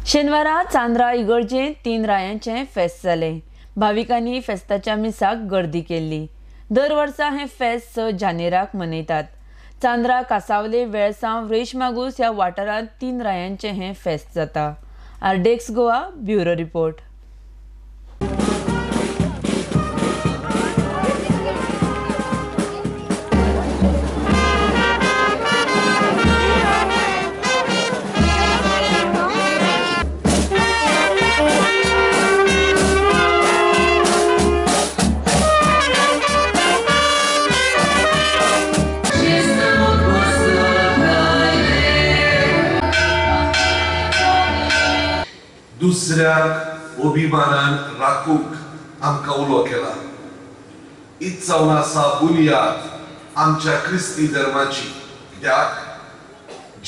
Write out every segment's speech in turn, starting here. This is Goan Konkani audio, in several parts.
शेनवारा चांद्रा इगर्जेंत 3 रायांचें फेस्त जालें. भाविकांनी फेस्ताच्या मिसाक गर्दी केल्ली. दर वर्सा हें फेस्त 6 जानेराक मनयतात. चांद्रा, कासावले, वेळसांव, रेशमागूस ह्या वाठारांत 3 रायांचें हें फेस्त जाता. RDX Goa bureau report. दुसऱ्याक अभिमानान राखूंक आमकां उलो केला. हीच जावन आसा बुन्याद आमच्या क्रिस्ती धर्माची. कित्याक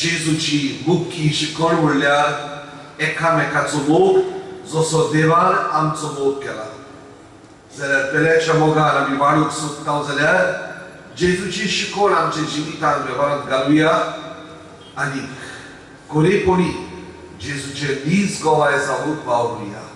जेजूची मुख्य शिकवण म्हणल्यार एकामेकाचो मोग, जसो देवान आमचो मोग केला. जाल्यार पेल्याच्या मोगान आमी वाडूंक सोदता जाल्यार जेजूची शिकवण आमच्या जिवितान वेव्हारांत घालुया आनी कोणेकोणी जेजूचे नीज गोवाय जावंक वावरुया.